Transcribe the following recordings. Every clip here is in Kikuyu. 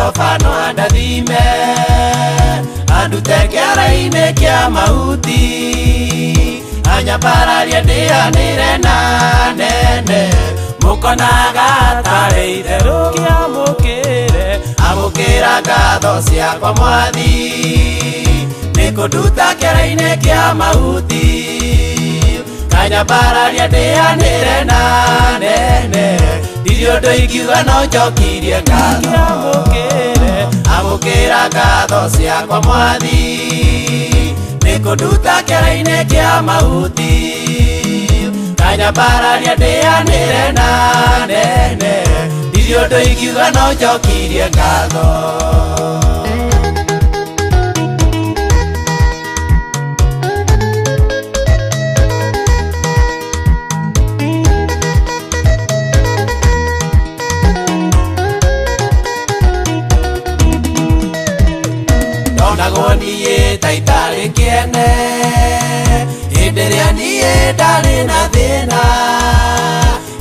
Jehova no andathime andute kĩara-inĩ kĩa mahuti anyambararie ndĩanĩre na nene mũkonaga tarĩ itherũ. Kĩamũkĩre. Amũkĩra ngatho ciakwa mwathi nĩ kũnduta kĩara-inĩ kĩa mahuti kanyambararia ndĩanĩre na nene ndirĩ ũndũ ingiuga no njokirie ngatho. Kĩamũkĩre. Amũkĩra ngatho ciakwa mwathi nĩ kũnduta kĩara-inĩ kĩa mahuti kanyambararia ndĩanĩre na nene ndirĩ ũndũ ingiuga no njokirie ngatho. Ndonagwo niĩ ta itarĩ kĩene hĩndĩ ĩrĩa niĩ ndarĩ na thĩna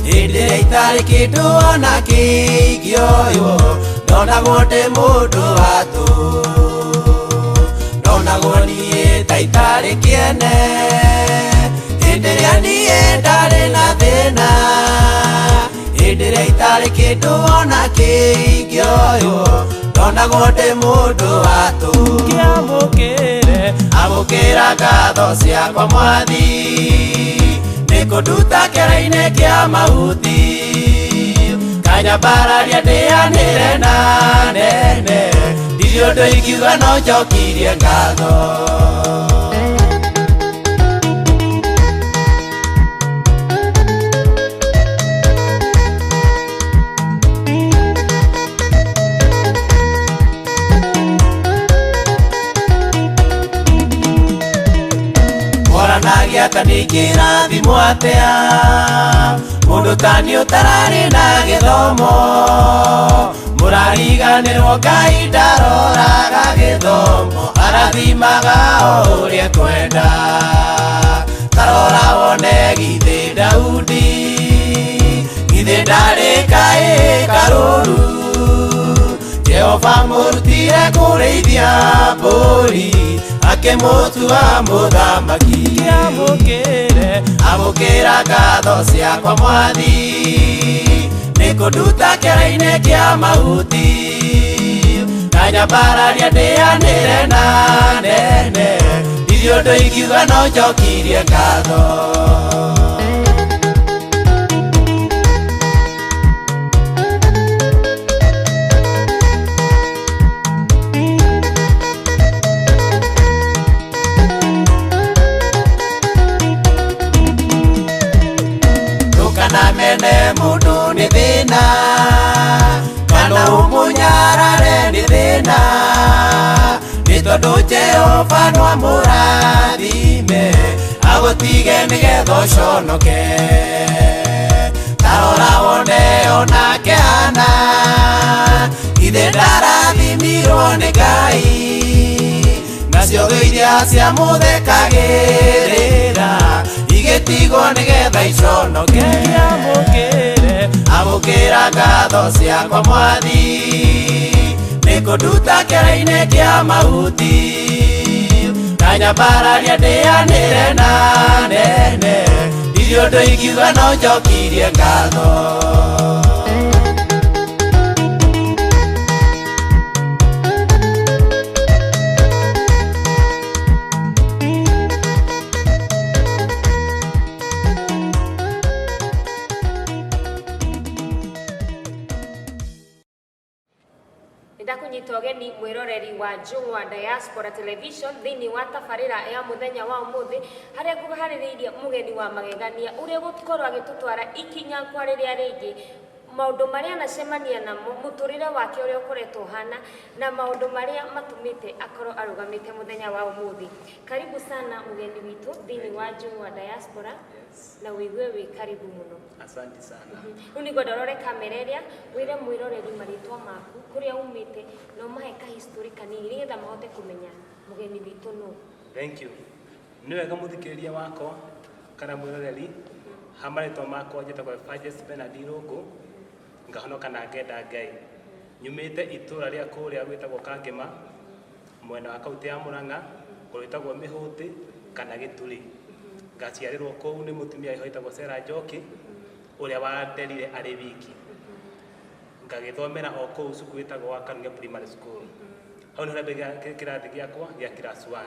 hĩndĩ ĩrĩa itarĩ kĩndũ ona kĩingĩoywo ndonagwo ndĩ mũndũ wa tũhũ. Ndonagwo niĩ ta itarĩ kĩene hĩndĩ ĩrĩa niĩ ndarĩ na thĩna hĩndĩ ĩrĩa itarĩ kĩndũ ona kĩingĩoywo ndonagwo ndĩ mũndũ wa tũhũ. Kĩamũkĩre. Amũkĩra ngatho ciakwa mwathi nĩ kũnduta kĩara-inĩ kĩa mahuti kanyambararia ndĩanĩre na nene ndirĩ ũndũ ingiuga no njokirie ngatho. Mwaranagia ta ningĩrathimwo atĩa mũndũ ta niĩ ũtararĩ na gĩthomo mũrariganĩrwo Ngai ndaroraga gĩthomo arathimaga o ũrĩa kwenda. Tarora wone githĩ Daudi githĩ ndarĩ kaĩ karũru Jehova mũrutire kũrĩithia mbũri akĩmũtua mũthamaki. Kĩamũkĩre. Amũkĩra ngatho ciakwa mwathi nĩ kũnduta kĩara-inĩ kĩa mahuti kanyambararia ndĩanĩre na nene ndirĩ ũndũ ingiuga no njokirie ngatho. Ndũkanamene mũndũ nĩ thĩna kana ũmũnyarare nĩ thĩna nĩ tondũ Jehova no amũrathime agũtige nĩgetha ũconoke. Tarora wone onake Hana githĩ ndarathimirwo nĩ Ngai nacio thũ iria ciamũthekagĩrĩra igĩtigwo nĩgetha iconoke. Kĩamũkĩre. Amũkĩra ngatho ciakwa mwathi nĩ kũnduta kĩara-inĩ kĩa mahuti kanyambararia ndĩanĩre na nene ndirĩ ũndũ ingiuga no njokirie ngatho. Ndakunyita ũgeni mwĩroreri wa Njũng'wa Diaspora Television thĩinĩ wa tabarĩra ya mũthenya wa ũmũthĩ harĩa ngũharĩrĩirie mũgeni wa magegania ũrĩa gũkorwo agĩtũtwara ikinya kwa rĩrĩa rĩngĩ maũndũ marĩa anacemania namo mũtũrĩre wake ũrĩa ũkoretwo ũhana na maũndũ marĩa matũmĩte akorwo arũgamĩte mũthenya wa ũmũthĩ. Karibu sana mũgeni witũ thĩinĩ wa Njũng'wa Diaspora na wĩigue wĩ karibu mũno. Asante sana. Rĩu nĩngwenda ũrore kamera ĩrĩa wĩre mwĩroreri marĩtwa maku kũrĩa umĩte na ũmahe kahistorĩ kanini nĩgetha mahote kũmenya mũgeni witũ nũ. Thank you. Nĩ wega mũthikĩrĩria wakwa kana mwĩroreri ha marĩtwa makwa njĩtagwo Evangelist Bernard Irũngũ ngahonoka na ngenda Ngai. Nyumĩte itũra rĩa kũrĩa gwĩtagwo Kangema, mwena wa kaunti ya Murang'a, kũrĩa gwĩtagwo Mĩhũtĩ kana Gĩturi. Ngaciarĩrwo kũu nĩ mũtumia wĩtagwo Sarah Njoki, ũrĩa wanderire arĩ wiki. Ngagĩthomera o kũu cukuru wĩtagwo wa Karunge Primary School. Hau nĩho ndambĩrĩria kĩrathi gĩakwa gĩa class 1.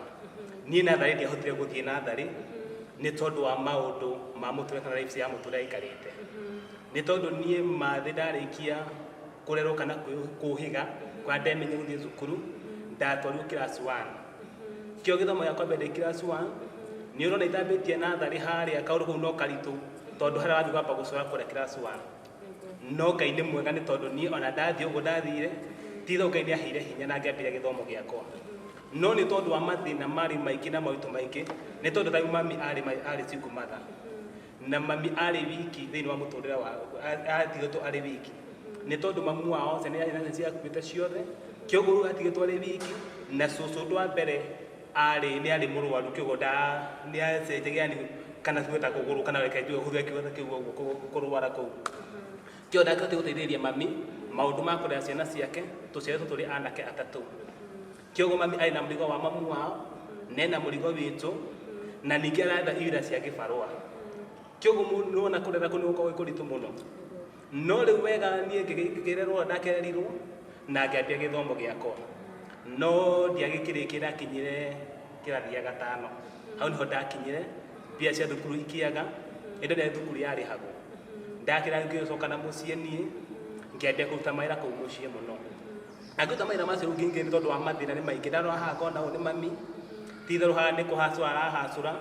Niĩ natharĩ ndiahotire gũthiĩ natharĩ nĩ tondũ wa maũndũ ma mũtũrĩre kana life ya mũtũrĩre aikarĩte. Nĩ tondũ niĩ mathĩ ndarĩkia kũrerwo kana kũhĩga kũrĩa ndemenye gũthiĩ cukuru, ndatwarirwo class 1. Kĩo gĩthomo gĩakwa mbere ndĩ class 1, nĩ ũrona itambĩtie natharĩ harĩa kaũndũ kau no karitũ tondũ harĩa wathiĩ kwamba gũcora kũrĩa class 1. No Ngai nĩ mwega nĩ tondũ niĩ ona ndathiĩ ũguo ndathire, ti itherũ Ngai nĩ aheire hinya na ngĩambĩrĩria gĩthomo gĩakwa. No nĩ tondũ wa mathĩna marĩ maingĩ na moritũ maingĩ, nĩ tondũ tarĩu mami arĩ single mother. Na mami arĩ wiki thĩinĩ wa mũtũrĩre wa atigĩtwo arĩ wiki. Nĩ tondũ mamu wao ciana iria nĩ ciakuĩte ciothe, kĩoguo rĩu atigĩtwo arĩ wiki, na cũcũ ũndũ wa mbere arĩ nĩ arĩ mũrwaru kĩoguo nĩ acenjagia yani kana tuge ta kũgũrũ kana reke njuge hũthĩre kiugo kĩu ũguo kũrwara kũu. Kĩo ndakĩhotire gũteithĩrĩria mami maũndũ ma kũrera ciana ciake, tũciaretwo tũrĩ anake atatũ. Kĩoguo mami arĩ na mũrigo wa mamu wao, na ena mũrigo witũ, na ningĩ aretha iwĩra cia gĩbarũa. Kĩoguo nĩwona kũrera kũu nĩ gũkoragwo gwĩ kũritũ mũno. No rĩu wega niĩ ngĩrerwo ndakererirwo na ngĩambia gĩthomo gĩakwa. No ndiagĩkĩrĩkia ndakinyire kĩrathi gĩa gatano. Hau nĩho ndakinyire, mbia cia thukuru ikĩaga, ĩndĩ nĩ thukuru yarĩhagwo. Ndakĩra ngĩcoka na mũciĩ niĩ, ngĩambia kũruta mawĩra kũu mũciĩ mũno. Na ngĩruta mawĩra macio rĩu ngĩingĩ nĩ tondũ wa mathĩna nĩ maingĩ. Ndarora haha ngona ũyũ nĩ mami, ti itherũ haha nĩ kũhacũra arahacũra.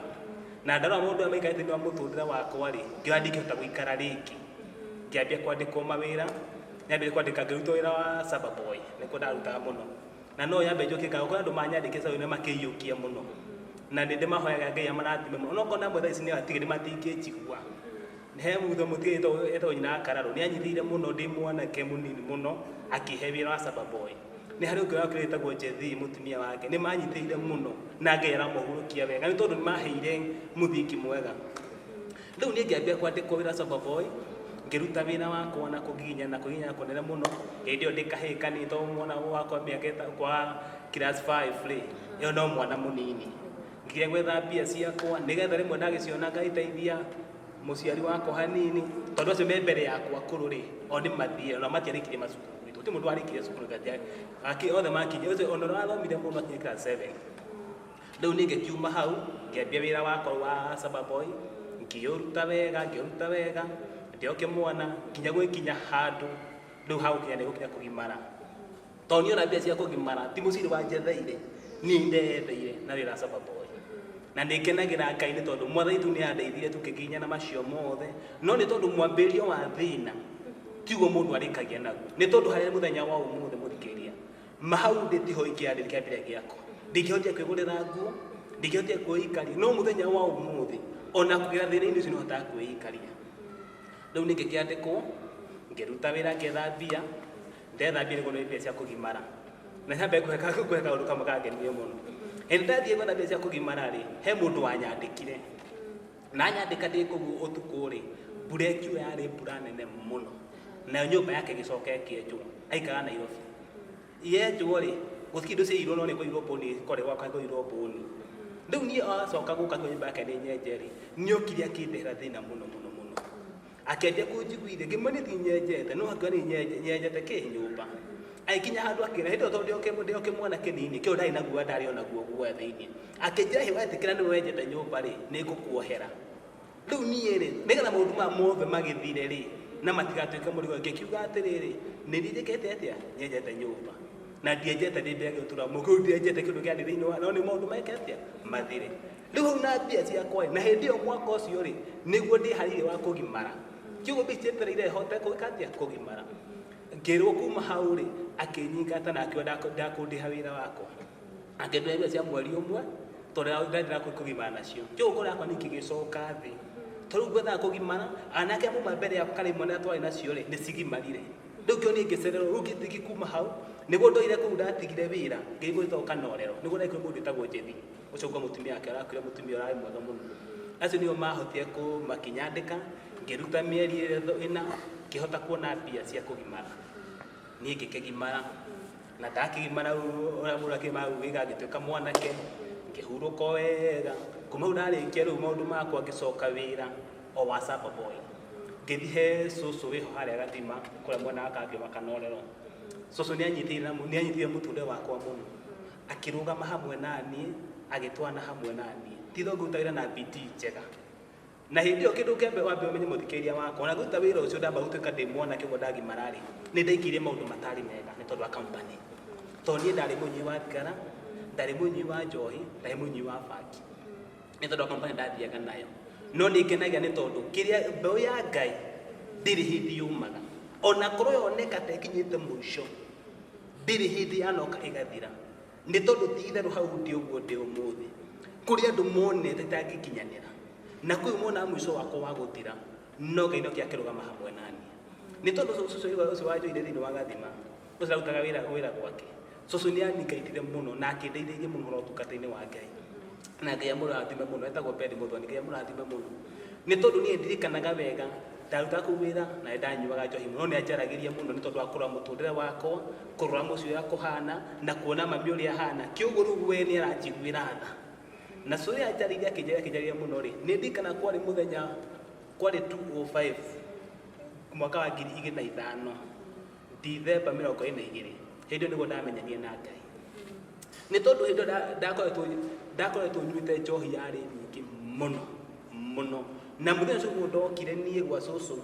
Na ndarora maũndũ marĩa maikarĩte thĩinĩ wa mũtũrĩre wakwa rĩ, ngĩona ndingĩhota gũikara rĩngĩ. Ngĩambia kwandĩkwo mawĩra, nyambire kwandĩka ngĩruta wĩra wa server boy, nĩkuo ndarutaga mũno. Na no nyambe njokie ngatho kũrĩ andũ manyandĩkire server na makĩiyũkia mũno. Na nĩ ndĩmahoyaga Ngai amarathime mũno. Onokorwo amwe thaa ici nĩ atige nĩ matingĩnjigua. He mũthuri etagwo nyina wa Kararũ, nĩ anyitĩrĩire mũno ndĩ mwanake mũnini mũno, akĩhe wĩra wa server boy. Nĩ harĩ ũngĩ wakĩrĩ wĩtagwo Jethi mũtumia wake, nĩ manyitĩrĩire mũno na Ngai aramahurũkia wega nĩ tondũ nĩ maheire mũthingi mwega. Rĩu niĩ ngĩambia kwandĩkwo wĩra server boy, ngĩruta wĩra wakwa na kũgiginyana na kũgiginyana kũnene mũno. Hĩndĩ ĩyo ndĩ kahĩĩ kanini tondũ mwana wakwa mĩaka kwa class 5 rĩ, ĩyo no mwana mũnini. Nginya gwetha mbia ciakwa nĩgetha rĩmwe ndagĩciona ngagĩteithia mũciari wakwa hanini, tondũ acio me mbere yakwa akũrũ rĩ, o nĩ mathiĩ, ona matiarĩkirie macukuru gwitũ. Gũtirĩ mũndũ warĩkirie cukuru othe makinyire, ũcio ona ũrĩa wathomire mũno akinyire class 7. Rĩu niĩ ngĩkiuma hau, ngĩambia wĩra wakwa wa server boy, ngĩũruta wega, ngĩũruta wega, ndĩ o kĩmwana, nginya gũgĩkinya handũ, rĩu hagũkinya nĩ gũkinya kũgimara. Tondũ niĩ ona mbia cia kũgimara, ti mũciĩ wanjetheire, niĩ ndeyetheire na wĩra wa server boy. Na nĩ ngenagĩra Ngai nĩ tondũ mwathani tu nĩ andeithirie tũkĩgiginyana macio mothe, no nĩ tondũ mwambĩrĩrio wa thĩna tiguo mũndũ arĩkagia naguo. Nĩ tondũ harĩa mũthenya wa ũmũthĩ mũthikĩrĩria, mahau ndĩ tiho ingĩarĩ kĩambĩrĩria gĩakwa. Ndingĩhotire kwĩgũrĩra nguo, ndingĩhotire kwĩikaria, no mũthenya wa ũmũthĩ ona kũgera thĩna-inĩ ũcio nĩhotaga kwĩikaria. Rĩu niĩ ngĩkĩandĩkwo, ngĩruta wĩra ngĩetha mbia, ndetha mbia nĩguo mbia cia kũgimara. Na nyambe ngũhe kaũndũ kamwe kangenirie mũno. Hĩndĩ ndathiĩ gwetha mbia cia kũgimara rĩ, he mũndũ wanyandĩkire. Na anyandĩka ndĩ kũu ũtukũ rĩ, mbura ĩkiura yarĩ mbura nene mũno. Nayo nyũmba yake ĩgĩcoka ĩkĩenjwo, aikaraga Nairobi. Yenjwo rĩ, gũtirĩ indo ciaiyirwo no nĩ kwaiyirwo mbũni, kore gwakwa kwaiyirwo mbũni. Rĩu niĩ acoka gũka kwĩ nyũmba yake nĩ nyenje rĩ, nĩ okire akĩndehera thĩna mũno mũno mũno. Akĩambia kũnjiguithia, ngĩmwĩra niĩ ti nyenjete, no akiuga nĩ nyenjete kĩ nyũmba. Agĩkinya handũ akĩra, hĩndĩ ĩyo tondũ ndĩ o kĩmwana kĩnini, kĩo ndarĩ na guoya, ndarĩ ona guo guoya thĩinĩ. Akĩnjĩra hĩ wetĩkĩra nĩwe wenjete nyũmba rĩ, nĩ ngũkuohera. Rĩu niĩ rĩ, nĩgetha maũndũ maya mothe magĩthire rĩ, na matigatuĩke mũrigo, ngĩkiuga atĩrĩrĩ, nĩ niĩ njĩkĩte atĩa? Nyenjete nyũmba. Na ndienjete ndĩ mbere gĩtura mũkũyũ, ndienjete kĩndũ kĩarĩ thĩinĩ wa, no nĩ maũndũ meke atĩa? Mathire. Rĩu hau na mbia ciakwa rĩ, na hĩndĩ ĩyo mwaka ũcio rĩ, nĩguo ndĩharĩirie wa kũgimara. Kĩoguo mbia cietereire hote gwĩka atĩa? Kũgimara. Ngĩrwo kuma hau rĩ, akĩnyingata na akiuga ndakũndĩha wĩra wakwa. Akĩndũhe mbia cia mweri ũmwe, tondũ ndĩra kũgimara nacio. Kĩoguo ngoro yakwa ningĩ ĩgĩcoka thĩ. Tondũ rĩu ngwethaga kũgimara, anake mauma mbere yakwa kana imwana twarĩ nacio rĩ, nĩ cigimarire. Rĩu kĩo niĩ ngĩcererwo, rĩu ngĩthiĩ kuma hau, nĩguo ndoire kũu ndatigire wĩra, ngĩthiĩ gwĩtwo Kanorero, nĩguo ndaikire mũndũ wĩtagwo Njethi. Ũcio kwa mũtumia wake arakuire mũtumia ũrarĩ mwega mũno. Acio nĩo mahotire kũmakinyandĩka, ngĩruta mĩeri ĩna, ngĩhota kuona mbia cia kũgimara. Niĩ ngĩkĩgimara na ndakĩgimara ũrĩa mũndũ akĩgimara wĩga ngĩtuĩka mwanake, ngĩhurũka o wega. Kuma hau ndarĩkia rĩu maũndũ makwa ngĩcoka wĩra o wa supper boy. Ngĩthiĩ he cũcũ wĩho harĩa Gathima kũrĩa mwena wa Kangema Kanorero. Cũcũ nĩanyitĩrĩire mũtũrĩre wakwa mũno, akĩrũgama hamwe naniĩ, agĩtwana hamwe naniĩ. Ti tondũ ngĩruta wĩra na bidii njega. Na hĩndĩ ĩyo kĩndũ kĩa mbere wambe ũmenye mũthikĩrĩria wakwa, ona ngĩruta wĩra ũcio ndamba gũtuĩka ndĩ mwanake ũguo ndagimara rĩ, nĩ ndaingĩrire maũndũ matarĩ mega nĩ tondũ wa company. Tondũ niĩ ndarĩ mũnyui wa thigara, ndarĩ mũnyui wa njohi, ndarĩ mũnyui wa bangi. Nĩ tondũ wa company ndathiaga nayo. No nĩ ngenagia nĩ tondũ kĩrĩa mbeũ ya Ngai ndĩrĩ hĩndĩ yũmaga. Ona korwo yoneka ta ĩkinyĩte mũico, ndĩrĩ hĩndĩ yanoka ĩgathira. Nĩ tondũ ti itherũ hau ndĩ ũguo ndĩ ũmũthĩ. Kũrĩ andũ monete itangĩkinyanĩra. Na kwĩ monaga mũico wakwa wa gũthira, no Ngai nokĩo akĩrũgama hamwe naniĩ. Nĩ tondũ cũcũ ũcio wanjoire thĩinĩ wa Gathima, ũcio arutaga wĩra gwake. Cũcũ nĩ anikaitire mũno na akĩndeithĩrĩria mũno ũhoro ũtungata-inĩ wa Ngai. Na Ngai amũrathime mũno, etagwo Ben Mũthoni, Ngai amũrathime mũno. Nĩ tondũ niĩ ndirikanaga wega, ndarutaga kũu wĩra na nĩ ndanyuaga njohi mũno, no nĩ anjaragĩria mũno nĩ tondũ wa kũrora mũtũrĩre wakwa, kũrora mũciĩ ũrĩa kũhana, na kuona mami ũrĩa ahana. Kĩũguo rĩu we nĩ aranjiguĩra tha. Na cũcũ ũrĩa anjarĩirie akĩnjarĩria akĩnjarĩria mũno rĩ, nĩ ndirikanaga kwarĩ mũthenya, kwarĩ 205 mwaka wa 2005, Dithemba 22, hĩndĩ ĩyo nĩguo ndamenyanire na Ngai. Nĩ tondũ hĩndĩ ĩyo ndakoretwo nyuĩte njohi yarĩ nyingĩ mũno mũno. Na mũthenya ũcio ũguo ndokire niĩ gwa cũcũ,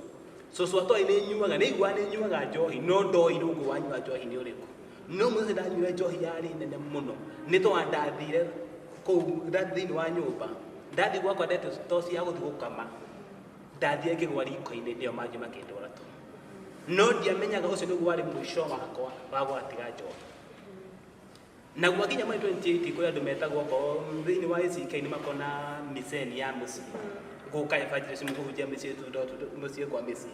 cũcũ atoĩ nĩ nyuaga, nĩ aiguaga nĩ nyuaga njohi, no ndoĩ rũngũ wanyua njohi nĩ ũrĩkũ. No mũthenya ũcio ndanyuire njohi yarĩ nene mũno, nĩ tondũ ndathire kũu thĩinĩ wa nyũmba, ndathiĩ gwakwa ndete toci ya gũthiĩ gũkama, ndathire ngĩgwa riko-inĩ nĩyo manjũ makĩndwara toro. No ndiamenyaga ũcio nĩguo warĩ mũico wakwa wa gũgatiga njohi. Na gwakinya mweri 28 kũrĩ andũ metagwo okorwo thĩinĩ wa ACK nĩ makoragwo na miceni ya mũciĩ, gũka evangelism kũhunjia mĩciĩ mũciĩ kwa mĩciĩ.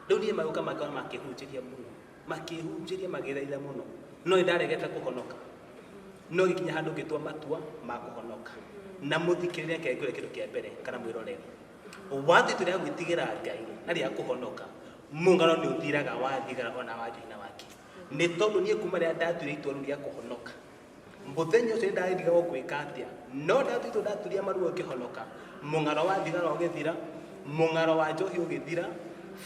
Rĩu niĩ magĩũka makora makĩhunjĩria mũno, makĩhunjĩria magĩthaitha mũno, no nĩ ndaregete kũhonoka. No gĩkinya handũ ngĩtua matua ma kũhonoka. Na mũthikĩrĩrie reke ngwĩre kĩndũ kĩa mbere kana mwĩroreri. Watua itua rĩa gwĩtigĩra Ngai na rĩa kũhonoka, mũng'aro nĩ ũthiraga wa thigara ona wa njohi na wake. Nĩ tondũ niĩ kuma rĩrĩa ndatuire itua rĩu rĩa kũhonoka, mũthenya ũcio nĩ ndarigagwo ngwĩka atĩa, no ndatua itua ndaturia maruo ngĩhonoka, mũng'aro wa thigara ũgĩthira, mũng'aro wa njohi ũgĩthira,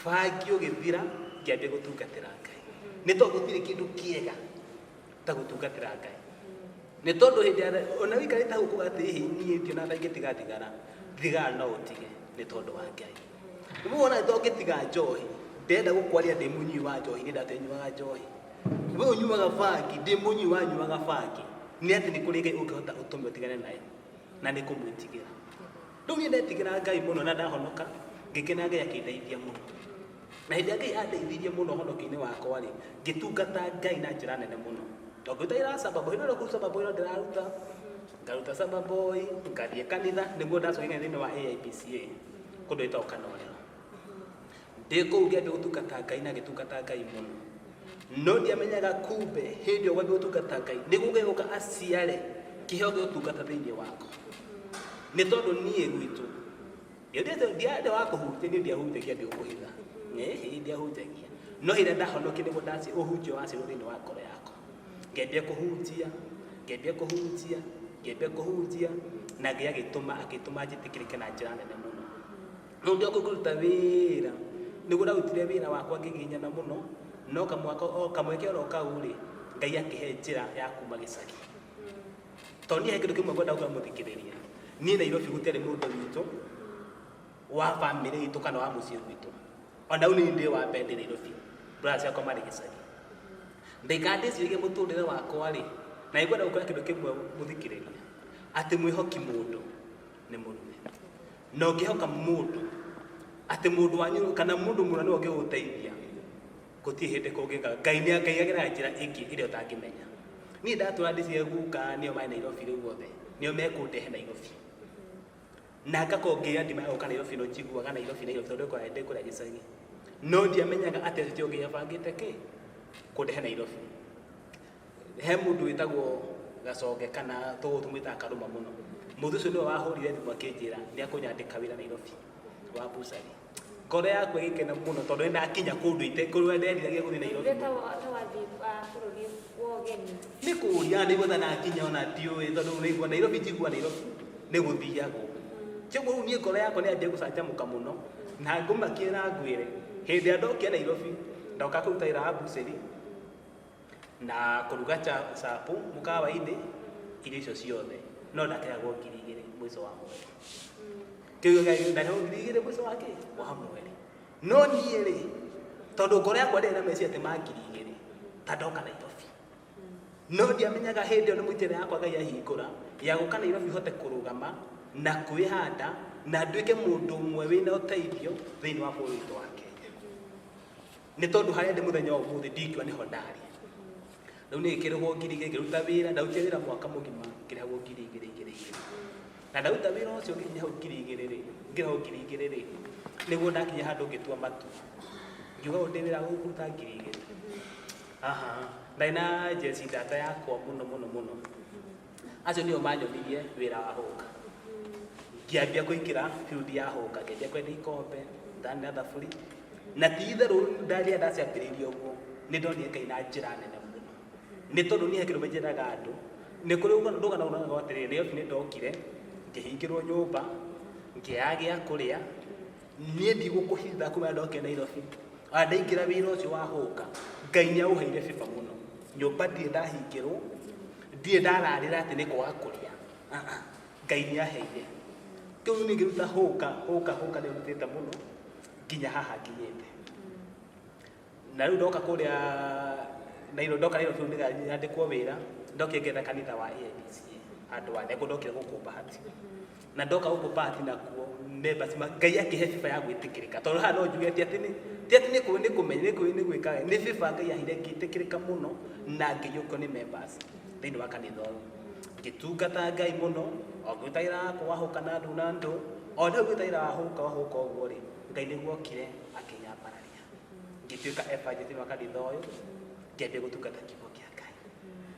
bangi ũgĩthira, ngĩambia gũtungatĩra Ngai. Nĩ tondũ gũtirĩ kĩndũ kĩega ta gũtungatĩra Ngai. Nĩ tondũ hĩndĩ ya ona wĩikarĩte hau ũkauga atĩ ĩhĩ niĩ ndionaga ta ingĩtiga thigara, thigara no ũtige nĩ tondũ wa Ngai. Rĩu wona to ngĩtiga njohi, ndĩrenda gũkwaria ndĩ mũnyui wa njohi, niĩ ndatũire njohi. We ũnyuaga bangi, ndĩ mũnyui wanyuaga bangi. Nĩ atĩ nĩ kũrĩ Ngai ũngĩhota ũtũme ũtigane nayo, na nĩ kũmwĩtigĩra. Rĩu niĩ ndetigĩra Ngai mũno na ndahonoka, ngĩkena Ngai akĩndeithia mũno. Na hĩndĩ ĩrĩa Ngai andeithirie mũno ũhonokio-inĩ wakwa rĩ, ngĩtungata Ngai na njĩra nene mũno. Tondũ ngĩruta wĩra wa Samba Boy, hĩndĩ ĩyo kũu Samba Boy no ndĩraruta, ngaruta Samba Boy, ngathiĩ kanitha, nĩguo ndacokire thĩinĩ wa AIPCA, kũndũ gwĩtagwo Kanorero. Ndĩ kũu ngĩambia gũtungata Ngai na ngĩtungata Ngai mũno. No ndiamenyaga kumbe hĩndĩ ĩyo gwambia gũtungata Ngai, nĩguo Ngai oka aciare kĩheo gĩa ũtungata thĩinĩ wakwa. Nĩ tondũ niĩ gwitũ, ndiarĩ wa kũhunjia, niĩ ndiahunjagia ndĩũkũhitha. Ĩhĩ, ndiahunjagia. No hĩndĩ ĩrĩa ndahonokire nĩguo ũhunjio waciarwo thĩinĩ wa ngoro yakwa. Ngĩambia kũhunjia, ngĩambia kũhunjia, ngĩambia kũhunjia, na Ngai agĩtũma njĩtĩkĩrĩke na njĩra nene mũno. Rĩu ndĩ o kũu kũruta wĩra, nĩguo ndarutire wĩra wakwa ngĩgiginyana mũno, no kamwaka o kamweke oro kau rĩ, Ngai akĩhe njĩra ya kuma gĩcagi. Tondũ niĩ he kĩndũ kĩmwe ngwenda gũkwĩra mũthikĩrĩria, niĩ Nairobi gũtiarĩ mũndũ witũ wa bamĩrĩ itũ kana wa mũciĩ gwitũ. Ona rĩu niĩ ndĩ wa mbere ndĩ Nairobi, brother ciakwa marĩ gĩcagi. Ndaikara ndĩciragia mũtũrĩre wakwa rĩ, na nĩngwenda gũkwĩra kĩndũ kĩmwe mũthikĩrĩria, atĩ mwĩhoki mũndũ nĩ mũrume. Na ũngĩhoka mũndũ, atĩ mũndũ wanyu kana mũndũ mũna nĩwe ũngĩgũteithia, gũtirĩ hĩndĩ kũngĩka. Ngai nĩ Ngai ageraga njĩra ĩngĩ ĩrĩa ũtangĩmenya. Niĩ ndatũra ndĩciragia guka nĩo marĩ Nairobi rĩu othe, nĩo mekũndehe Nairobi. Na ngakorwo ngĩra ndimaya gũka Nairobi no njiguaga Nairobi Nairobi tondũ ndĩ kũrĩa gĩcagi. No ndiamenyaga atĩ acio tio Ngai abangĩte kĩ? Kũndehe Nairobi. He mũndũ wĩtagwo Gaconge kana tũmwĩtaga Karũma mũno. Mũndũ ũcio nĩwe wahũrire thimũ akĩnjĩra nĩ akũnyandĩka wĩra Nairobi wa bucari. Ngoro yakwa ĩgĩkena mũno tondũ nĩ ndakinya kũndũ kũrĩa nderiragĩria gũthiĩ Nairobi. Ta Bũrũri wa ũgeni? Nĩ kũũria nĩguo thana nginya ona ndiũĩ, tondũ nĩigua Nairobi, njigua Nairobi nĩ gũthiagwo. Kĩguo rĩu niĩ ngoro yakwa nĩ yanjia gũcanjamũka mũno, na ngũmakie na ngwĩre hĩndĩ ĩrĩa ndokia Nairobi, ndoka kũruta wĩra wa bucĩri na kũruga chapo mũkawa-inĩ, irio icio ciothe, no ndakĩragwo 2000 mũico wa mweri. Kĩu ndaheo 2000 mũico wa kĩ wa mweri. No niĩ rĩ, tondũ ngoro yakwa ndĩrĩ na meciria atĩ ma 2000 ta ndoka Nairobi, no ndiamenyaga hĩndĩ ĩyo nĩ mũitĩrĩra yakwa Ngai ahingũra ya gũka Nairobi hote kũrũgama na kwĩhanda na nduĩke mũndũ ũmwe wĩna ũteithio thĩinĩ wa bũrũri witũ wa Kenya, nĩ tondũ harĩa ndĩ mũthenya wa ũmũthĩ ndingiuga nĩho ndarĩ. Rĩu nĩ ngĩkĩrĩhwo 2000 ngĩruta wĩra. Ndarutire wĩra mwaka mũgima ngĩrĩhagwo 2000 igĩrĩ igĩrĩ, na ndaruta wĩra ũcio nginya hau 2000 rĩ, ngĩrĩhwo 2000 rĩ, nĩguo ndakinya handũ ngĩtua matua, ngiuga ũndĩ wĩra gũkũruta 2000. Aha, ndarĩ na njeci ndata yakwa mũno mũno mũno, acio nĩo manyonirie wĩra wa hũka. Ngĩambia kũingĩra field ya hũka, ngĩambia kwendia ikombe, thani na thaburi, na ti itherũ ndarĩa ndaciambĩrĩirie ũguo nĩ ndonire Ngai na njĩra nene mũno, nĩ tondũ niĩ he kĩndũ njĩraga andũ, nĩ kũrĩ rũgano rũnaga atĩrĩrĩ, Nairobi nĩ ndokire ngĩhingĩrwo nyũmba, ngĩaga gĩa kũrĩa. Niĩ ndigũkũhitha, kuma ndokire Nairobi ona ndaingĩra wĩra ũcio wa hũka, Ngai nĩ aũheire favor mũno. Nyũmba ndirĩ ndahingĩrwo, ndirĩ ndararĩra atĩ nĩ kwaga kũrĩa. Ah, ah. Ngai nĩ aheire kĩu. Niĩ ngĩruta hũka hũka hũka, nĩ rutĩte mũno nginya haha nginyĩte. Na rĩu ndoka kũrĩa Nairobi, ndoka Nairobi rĩu nĩnyandĩkwo wĩra, ndokire ngetha kanitha wa AIPCA handũ wa nĩguo ndokire gũkũ Bahati. Na ndoka gũkũ Bahati nakuo members Ngai akĩhe favor ya gwĩtĩkĩrĩka, tondũ haha no njuge ti atĩ nĩ ti atĩ nĩ nĩ kũmenya nĩ nĩ gwĩka, nĩ favor Ngai aheire ngĩtĩkĩrĩka mũno na ngĩiyũkio nĩ members thĩinĩ wa kanitha ũyũ. Ngĩtungata Ngai mũno o ngĩrutagĩra wakwa wahũka na ndũ na ndũ o ndau ngĩrutagĩra wahũka wahũka ũguo rĩ, Ngai nĩguo okire akĩnyambararia, ngĩtuĩka evangelist thĩinĩ wa kanitha ũyũ, ngĩambia gũtungata kiugo kĩa Ngai.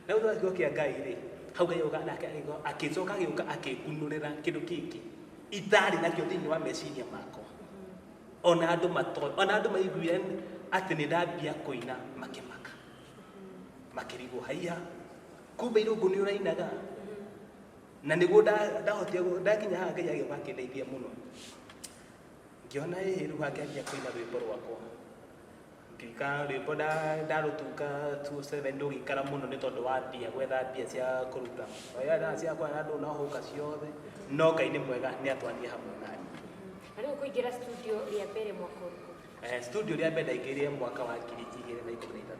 Na gũtungata kiugo kĩa Ngai rĩ, hau Ngai oka nake agĩcoka agĩũka akĩngunũrĩra kĩndũ kĩngĩ itarĩ nakĩo thĩinĩ wa meciria makwa, ona andũ matoĩ, ona andũ maiguire atĩ nĩ ndambia kũina makĩmaka, makĩrigwo, haiya, kumbe Irũngũ nĩ ũrainaga. Na nĩguo ndahotire ndakinya haha, Ngai agĩũka akĩndeithia mũno, ngĩona ĩĩ, rĩu hangĩambia kũina rwĩmbo rwakwa, ngĩika rwĩmbo ndarũtunga 2007, rũgĩikara mũno nĩ tondũ wa mbia, gwetha mbia cia kũruta oya ciakwa na ndũ no hũka ciothe, no Ngai nĩ mwega, nĩ atwarire hamwe nani. Na rĩu kũingĩra studio rĩa mbere mwaka ũrĩkũ? Studio rĩa mbere ndaingĩrire mwaka wa 2013.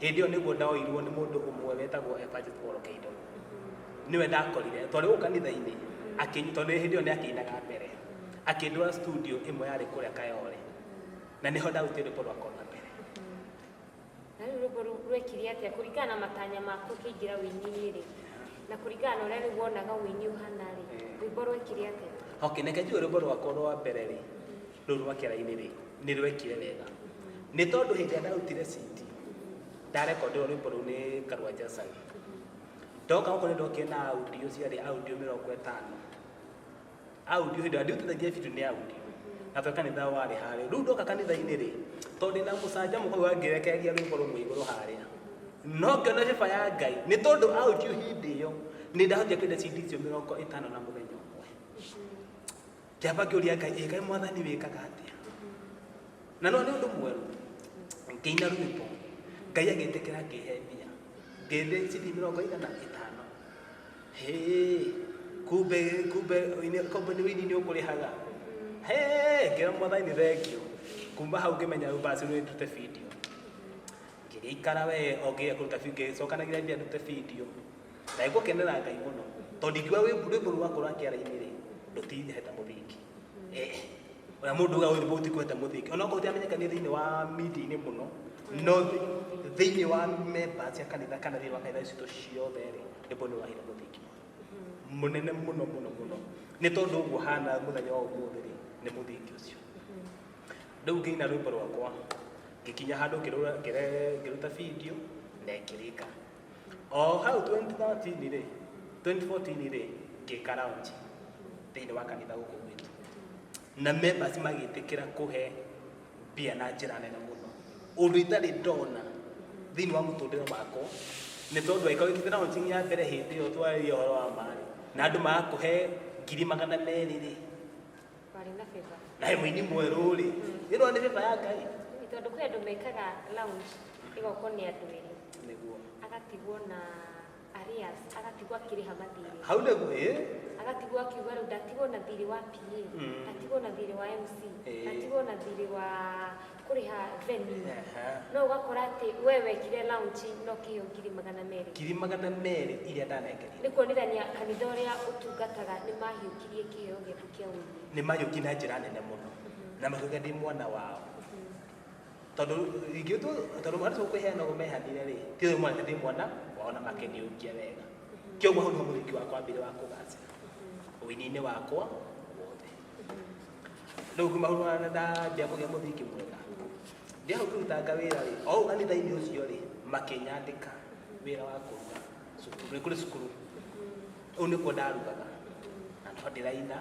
Hĩndĩ ĩyo nĩguo ndaoirwo nĩ mũndũ ũmwe wetagwo Evangelist Paul Keindo, nĩwe ndakorire twarĩ gũkũ kanitha-inĩ, tondũ hĩndĩ ĩyo nĩ akĩinaga mbere, akĩndwara studio ĩmwe yarĩ kũrĩa Kayole, na nĩho ndarutire rwĩmbo rwakwa rwa mbere. Na rĩu rwĩmbo rũu rwekire atĩa kũringana na matanya maku ũkĩingĩra ũini-inĩ rĩ, na kũringana na ũrĩa rĩu wonaga ũini ũhana rĩ, rwĩmbo rwekire atĩa? Okay, reke njuge rwĩmbo rwakwa rwa mbere rĩ, rũu rwa kĩara-inĩ rĩ, nĩ rwekire wega, nĩ tondũ hĩndĩ ĩrĩa ndarutire CD, ndarekondirwo rwĩmbo rũu nĩ Karua Jackson. Ndoka gũkũ nĩ ndokire na audio, ciarĩ audio 50 audio. Hĩndĩ ĩyo ndiutithagia video, nĩ audio, na tondũ kanitha warĩ harĩa. Rĩu ndoka kanitha-inĩ rĩ, tondũ ndĩna mũcanjamũko wa ngĩrekereria rwĩmbo rũmwe igũrũ harĩa, no ngĩona favor ya Ngai, nĩ tondũ audio hĩndĩ ĩyo nĩ ndahotire kwendia CD icio 50 na mũthenya ũmwe. Ngĩamba ngĩũria Ngai, ĩ Ngai mwathani, wĩkaga atĩa? Na no nĩ ũndũ mwerũ, ngĩina rwĩmbo, Ngai agĩtĩkĩra, ngĩhe mbia, ngĩendia CD 500. Hĩ, kumbe kumbe kumbe nĩ wĩini nĩ ũkũrĩhaga. Hĩ, ngĩra mwathani thengiũ. Kuma hau ngĩmenya rĩu basi nĩ ndute video. Ngĩgĩikara we o ngĩgeria kũruta video, ngĩcokanagĩrĩria mbia ndute video, na ngũkenera Ngai mũno, tondũ ndingiuga rwĩmbo rwakwa rwa kĩara-inĩ rĩ rũtinjehete mũthingi. Ũrĩa mũndũ ugaga rwĩmbo rũtikũhete mũthingi, onokorwo rũtiramenyekania thĩinĩ wa media-inĩ mũno, no thĩinĩ wa members cia kanitha kana thĩinĩ wa kanitha citũ ciothe rĩ, rwĩmbo nĩ rwaheire mũthingi mũnene mũno mũno mũno, nĩ tondũ ũguo hana mũthenya wa ũmũthĩ rĩ, nĩ mũthingi ũcio. Rĩu ngĩina rwĩmbo rwakwa, ngĩkinya handũ ngĩruta video na ĩkĩrĩka o hau. 2013 rĩ, 2014 rĩ, ngĩka launch thĩinĩ wa kanitha gũkũ gwitũ, na members magĩtĩkĩra kũhe mbia na njĩra nene mũno, ũndũ itarĩ ndona. Thĩinĩ wa mũtũrĩre wakwa, nĩ tondũ angĩkorwo wĩkĩte launching ya mbere hĩndĩ ĩyo twarĩria ũhoro wa marĩ na andũ magakũhe 200,000 rĩ, Warĩ na favor. Na he mũini mwerũ rĩ, ĩno nĩ favor ya Ngai. Nĩ tondũ kwĩ andũ mekaga launch ĩgokorwo nĩ andũ erĩ. Nĩguo. Agatigwo na arrears, agatigwo akĩrĩha mathirĩ. Hau nĩguo, ĩ. Agatigwo akiuga rĩu ndatigwo na thirĩ wa PA, ndatigwo na thirĩ wa MC, ndatigwo na thirĩ wa kũrĩha venue. No ũgakora atĩ we wekire launch no kĩheo 200,000. 200,000 iria ndanengerire. Nĩ kuonithania kanitha ũrĩa ũtungataga nĩ mahiũkirie kĩheo gĩaku kĩa ũini. Nĩ mahiũkirie na njĩra nene mũno na makiuga ndĩ mwana wao. Tondũ ingĩ tondũ mwana ũcio kũheana ũguo mehanire rĩ, ti ũyũ mwana ndĩ mwana wao na makĩniũkia wega. Kĩoguo hau nĩho mũthingi wakwa wambire wa kũgacĩra ũini-inĩ wakwa wothe. Rĩu kuma hau nĩ ndambia kũgĩa mũthingi mwega. Ndĩ hau ngĩrutanga wĩra rĩ, o hau kanitha-inĩ ũcio rĩ, makĩnyandĩka wĩra wa kũruga cukuru, nĩ kũrĩ cukuru. Ũũ nĩkuo ndarugaga, na no ndĩraina,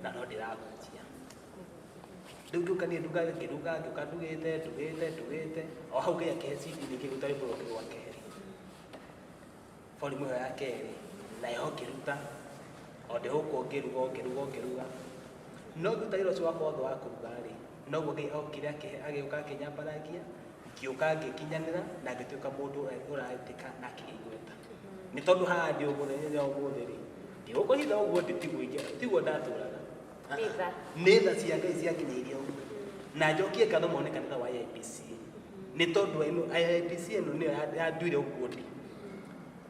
na no ndĩrahunjia. Rĩu ngĩũka niĩ nduga, ngĩruga, ngĩũka ndugĩte, ndugĩte, ndugĩte, o hau Ngai akĩhe CD ningĩ ngĩruta rwĩmbo rũngĩ rwa kerĩ. Volume ĩyo ya kerĩ, nayo ngĩruta, o ndĩ gũkũ ngĩruga, o ngĩruga, o ngĩruga. No ngĩruta wĩra ũcio wakwa wothe wa kũruga rĩ, noguo Ngai okire agĩũka akĩnyambaragia, ngĩũka ngĩkinyanĩra na ngĩtuĩka mũndũ ũraĩtĩka na akĩgĩa igweta. Nĩ tondũ haha ndĩ ũmũthĩ, ũmũthĩ rĩ, ndigũkũhitha ũguo ndĩ tiguo ingĩ, tiguo ndatũraga. Nĩ tha. Nĩ tha cia Ngai ciakinyĩirie ũguo. Na njokie ngatho mũno nĩ kanitha wa AIPC. Nĩ tondũ ĩno AIPC ĩno nĩyo yanduire ũguo ndĩ.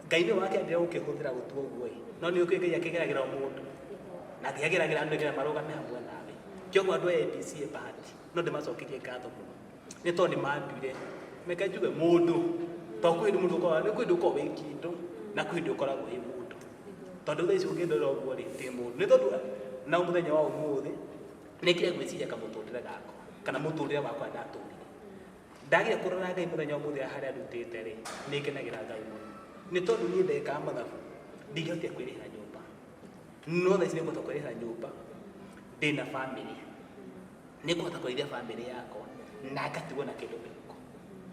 Ngai nĩwe wakĩambire gũkĩhũthĩra gũtua ũguo ĩ. No nĩ ũkĩ Ngai akĩgeragĩra o mũndũ. Na Ngai ageragĩra andũ nĩgetha marũgame hamwe nawe. Kĩoguo andũ a AIPC bahati, no ndĩmacokerie ngatho mũno. Nĩ tondũ nĩ manduire. Reke njuge mũndũ. To kwĩ hĩndĩ mũndũ ũkoragwo, nĩ kwĩ hĩndĩ ũkoragwo wĩ kĩndũ, na kwĩ hĩndĩ ũkoragwo wĩ mũndũ. Tondũ thaa ici ũngĩndora ũguo rĩ, ndĩ mũndũ. Nĩ tondũ na mũthenya wa ũmũthĩ, nĩ kĩrĩa ngwĩciria kamũtũrĩre gakwa, kana mũtũrĩre wakwa ndatũrire. Ndagire kũrora Ngai mũthenya wa ũmũthĩ harĩa ndutĩte rĩ, nĩ ngenagĩra Ngai mũno. Nĩ tondũ niĩ ndekaga mathabu, ndingĩhotire kwĩrĩhĩra nyũmba. No thaa ici nĩ ngũhota kwĩrĩhĩra nyũmba, ndĩna bamĩrĩ. Nĩ ngũhota kũrĩithia bamĩrĩ yakwa, na ngatigwo na kĩndũ mĩhuko.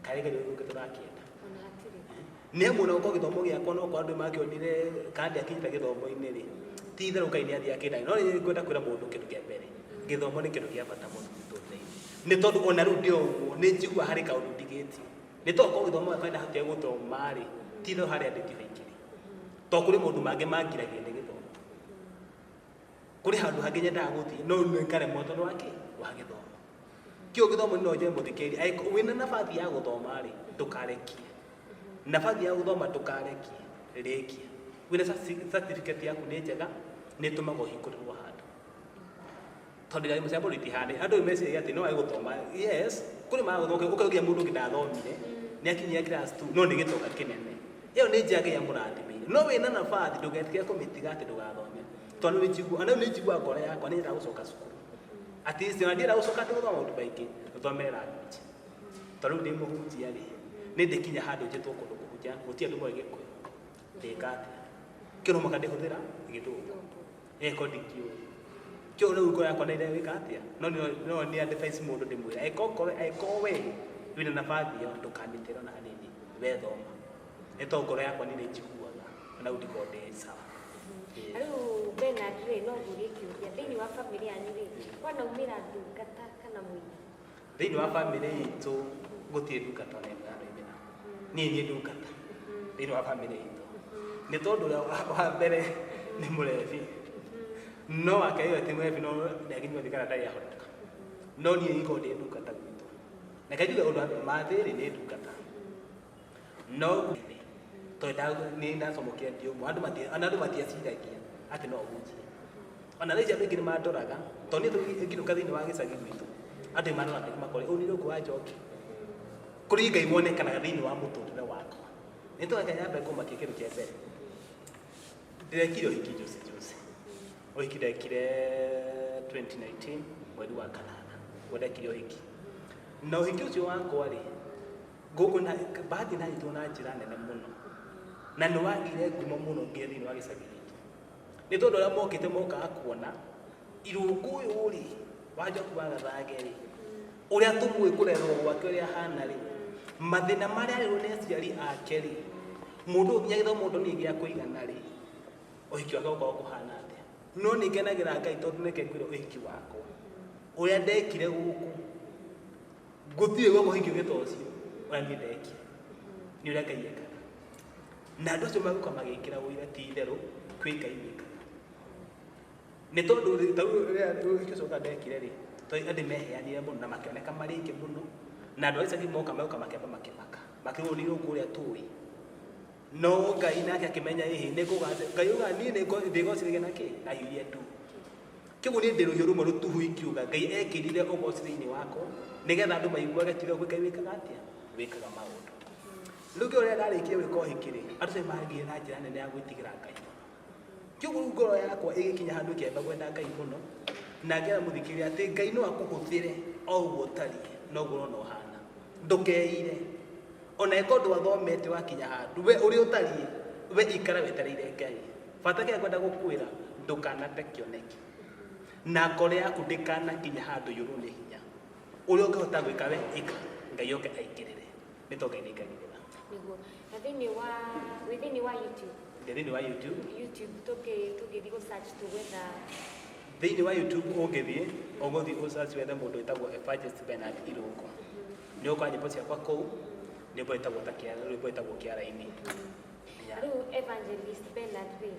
Karĩ Ngai ũngĩ tũrakĩenda. Ona hatirĩ. Nĩ amu ona gũkorwo gĩthomo gĩakwa no kwa andũ makĩonire kana ndiakinyĩte gĩthomo-inĩ rĩ, ti itherũ Ngai nĩ athiĩ akĩndagia. No nĩ ngwenda kwĩra mũndũ kĩndũ kĩa mbere, gĩthomo nĩ kĩndũ gĩa bata mũno mũtũrĩre-inĩ. Nĩ tondũ ona rĩu ndĩ o ũguo, nĩ njiguaga harĩ kaũndũ ndigĩtie. Nĩ tondũ korwo gĩthomo gĩakwa ndahotire gũthoma rĩ, ti itherũ harĩa ndĩ tiho ingĩrĩ. Tondũ kũrĩ maũndũ mangĩ mangiragia nĩ gĩthomo. Kũrĩ handũ hangĩ nyendaga gũthiĩ, no rĩu ngaremwo tondũ wa kĩ? Wa gĩthomo. Kĩo gĩthomo no njoe mũthikĩrĩria, angĩkorwo wĩna nabathi ya gũthoma rĩ, ndũkarekie. Nabathi ya gũthoma ndũkarekie, rĩkia. Wĩna certificate yaku nĩ njega, nĩ ĩtũmaga ũhingũrĩrwo handũ. Tondũ irathimo cia mũndũ itihanĩte. Andũ meciragia atĩ no wage gũthoma. Yes, kũrĩ maga gũthoma, ũkaugia mũndũ ũngĩ ndathomire, nĩ akinyia class 2, no nĩ gĩtonga kĩnene. Ĩyo nĩ njĩra Ngai amũrathimĩire. No wĩna nabathi, ndũgetĩkĩre kũmĩtiga atĩ ndũgathome. Tondũ nĩ njiguaga, ona rĩu nĩ njiguaga ngoro yakwa nĩ nyendaga gũcoka cukuru. At least ona ndienda gũcoka atĩ gũthoma maũndũ maingĩ, thomere language. Tondũ rĩu ndĩ mũhunjia rĩ, nĩ ndĩkinya handũ njĩtwo kũndũ kũhunjia, gũtirĩ andũ moĩ Gĩkũyũ. Ndĩka atĩa? Kĩo no mũhaka ndĩhũthĩra Gĩthũngũ. Eko ndikĩũĩ. Kĩo rĩu ngoro yakwa nĩ ĩreka atĩa? No no nĩ advice mũndũ ndĩmwĩra, angĩkorwo we wĩna nabathi ĩyo, ndũkamĩtere ona hanini, we thoma. Nĩ tondũ ngoro yakwa nĩ njiguaga, ona rĩu ndikoragwo ndĩ sawa. Rĩu Bernard rĩ, no ngũrie kĩũria, thĩinĩ wa bamĩrĩ yanyu rĩ, kwanaumĩra ndungata kana mũini? Thĩinĩ wa bamĩrĩ itũ gũtirĩ ndungata ona ĩmwe yanaumĩra. Niĩ niĩ ndungata thĩinĩ wa bamĩrĩ itũ. Nĩ tondũ ũrĩa wa mbere nĩ mũrebi. No wa kerĩ ti mũrebi, no nĩakinyua thigara ndarĩ ahonoka. No niĩ ingĩkorwo ndĩ ndungata gwitũ. Reke njuge ũndũ wa mbere, mathĩ rĩ nĩ ndungata. No tondũ nĩ ndacomokire ndĩ ũmwe, ona andũ matieciragia atĩ no hunjie. Ona thaa ici andũ aingĩ nĩ mandoraga, tondũ niĩ ngĩinũka thĩinĩ wa gĩcagi gwitũ, andũ nĩ mandoraga makore, ũyũ nĩ Irũngũ wa Njoki. Kũrĩ Ngai wonekanaga thĩinĩ wa mũtũrĩre wakwa. Nĩ tondũ reke nyambe ngũmakie kĩndũ kĩa mbere. Ndĩrekire ũhiki juzi juzi. Ũhiki ndekire 2019 mweri wa kanana, nĩguo ndekire ũhiki. Na ũhiki ũcio wakwa rĩ, gũkũ na bahati ndanyitwo na njĩra nene mũno. Na nĩ wagĩire ngumo mũno nginya thĩinĩ wa gĩcagi gitũ. Nĩ tondũ arĩa mokĩte mokaga kuona Irũngũ ũyũ rĩ, wa Njoki wa Gathage rĩ, ũrĩa tũmũĩ kũrerwo gwake ũrĩa ahana rĩ, Mathĩna marĩa arerwo nĩ aciari ake rĩ, mũndũ ũyũ nginya gĩthomo ndonire gĩa kũigana rĩ, ũhiki wake ũkorwo kũhana atĩa? No nĩ ngenagĩra Ngai tondũ nĩke ngwĩre ũhiki wakwa ũrĩa ndekire gũkũ, gũtirĩ gwekwo ũhiki ũngĩ ta ũcio ũrĩa niĩ ndekire. Nĩ ũrĩa Ngai ekaga. Na andũ acio magũka magĩkĩra ũira ti itherũ kwĩ Ngai wĩkaga. Nĩ tondũ ta rĩu rĩrĩa ũhiki ũcio ndekire rĩ, tondũ andũ meheanire mũno na makĩoneka marĩ aingĩ mũno, na andũ a icagi moka moka makĩamba makĩmaka, makĩrwo nĩ ũkũ ũrĩa tũĩ. No Ngai nake akĩmenya ĩhĩ nĩ kũgaca, Ngai auga niĩ ndĩgocithagia na kĩ? Na hiũ iria nduhu. Kĩguo niĩ ndĩ rũhiũ rũmwe rũtuhu ingiuga Ngai ekĩrire ũgoci thĩinĩ wakwa nĩgetha andũ maiguage tiga kwĩ Ngai wĩkaga atĩa? Wĩkaga maũndũ. Rĩu kĩo rĩrĩa ndarĩkirie gwĩka ũhiki rĩ, andũ acio nĩmagĩire na njĩra nene ya gwĩtigĩra Ngai mũno. Kĩguo rĩu ngoro yakwa ĩgĩkinya handũ ĩkĩamba kwenda Ngai mũno, na ngĩra mũthikĩrĩria atĩ Ngai no akũhũthĩre o ũguo ũtariĩ, noguo ũrona ũhana. Ndũkeire. Ona ĩkorwo ndwathomete wakinya handũ, we ũrĩa ũtariĩ, we ikara wetereire Ngai. Bata kĩrĩa ngwenda gũkwĩra, ndũkanate kĩoneki. Na ngoro yaku ndĩkanakinye handũ yũrwo nĩ hinya. Ũrĩa ũngĩhota gwĩka we ĩka, Ngai oke aingĩrĩre. Nĩ tondũ Ngai nĩ aingagĩrĩra. Nĩguo. Na thĩinĩ wa, wĩ thĩinĩ wa YouTube? Ndĩ thĩinĩ wa YouTube. YouTube tũngĩthiĩ gũ search tũgwetha? Thĩinĩ wa YouTube ũngĩthiĩ, ũgũthiĩ ũ search wethe mũndũ wĩtagwo Evangelist Bernard Irũngũ. Nĩ ũgũkora nyĩmbo ciakwa kũu, nyĩmbo ĩtagwo ta rwĩmbo ĩtagwo Kĩara-inĩ. Yeah. Rĩu Evangelist Bernard rĩ,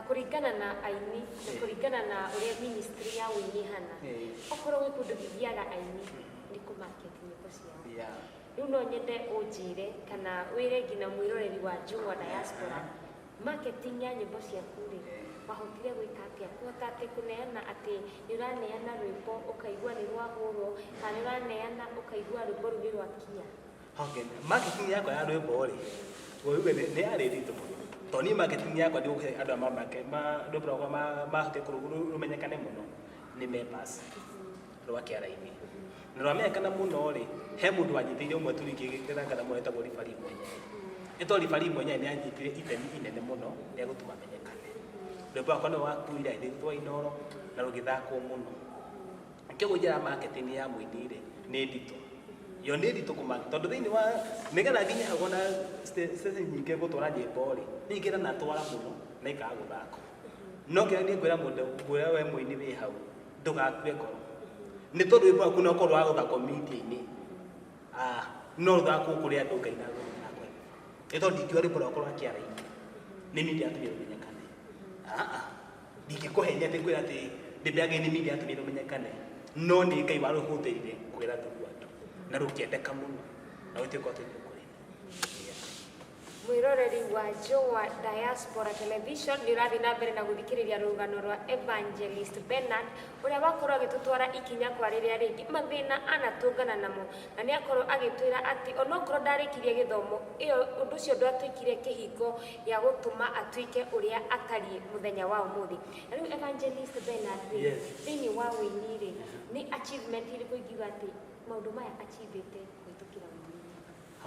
kũringana na aini na kũringana na ũrĩa ministry ya ũini ĩhana, okorwo gwĩ kũndũ gĩthiaga aini nĩ kũ market nyĩmbo ciao. Rĩu no nyende ũnjĩre kana wĩre nginya mwĩroreri wa Njũng'wa Diaspora, marketing ya nyĩmbo ciaku rĩ, wahotire gwĩka atĩa? Kũhota atĩ kũneana atĩ nĩ ũraneana rwĩmbo ũkaigua nĩ rwahũrwo, kana nĩ ũraneana ũkaigua rwĩmbo rũu nĩ rwakinya? Okay, marketing yakwa ya rwĩmbo rĩ, ũigue nĩ yarĩ nditũ mũno. Tondũ niĩ marketing yakwa ndigũkĩhe andũ aya rwĩmbo rwakwa mahotire rũmenyekane mũno nĩ members rwa Kĩara-inĩ. Na rwamenyekana mũno rĩ, he mũndũ wanyitĩire ũmwe tũringĩrĩra mũno etagwo Ribari mwenyewe. Nĩ tondũ Ribari mwenyewe nĩ anyitire itemi inene mũno rĩa gũtũma menyekane. Rwĩmbo rwakwa nĩ rwakuire rwĩtwo Inooro na rũgĩthakwo mũno. Kĩoguo njĩra ya marketing ya mũini rĩ, nĩ nditũ. Yo nĩ nditũ kũma, tondũ thĩinĩ wa, nĩgetha nginye hau ona station nyingĩ gũtwara nyĩmbo rĩ, niĩ ingĩra natwara mũno na ikaga gũthakwo. No kĩrĩa niĩ ngwĩra mũndũ, ngwĩra we mũini wĩ hau, ndũgakue ngoro. Nĩ tondũ rwĩmbo rwaku no ũkorwo rwa gũthakwo media-inĩ. No rũthakwo kũrĩ andũ Ngai na kwenda. Nĩ tondũ ndingiuga rwĩmbo rwakwa rwa Kĩara-inĩ, nĩ media yatũmire rũmenyekane. Ndingĩkũhenia atĩ ngwĩra atĩ ndĩmbeage nĩ media yatũmire rũmenyekane. No nĩ Ngai warũhũthĩrire kwĩra through andũ. Na rũkĩendeka mũno. Na gũtirĩ kwa tũthiĩ kũrĩ. Mwĩroreri wa Njũng'wa Diaspora Television nĩ ũrathiĩ na mbere na gũthikĩrĩria rũgano rwa Evangelist Bernard ũrĩa wakorwo agĩtũtwara ikinya kwa rĩrĩa rĩngĩ mathĩna anatũngana namo, na nĩ akorwo agĩtwĩra atĩ onokorwo ndarĩkirie gĩthomo ĩyo ũndũ ũcio ndwatuĩkire kĩhingo gĩa gũtũma atuĩke ũrĩa atariĩ mũthenya wa ũmũthĩ. Na rĩu Evangelist Bernard rĩ, thĩinĩ wa ũini rĩ, nĩ achievement ĩrĩkũ ingiuga atĩ maũndũ maya achievĩte kũhĩtũkĩra ũini?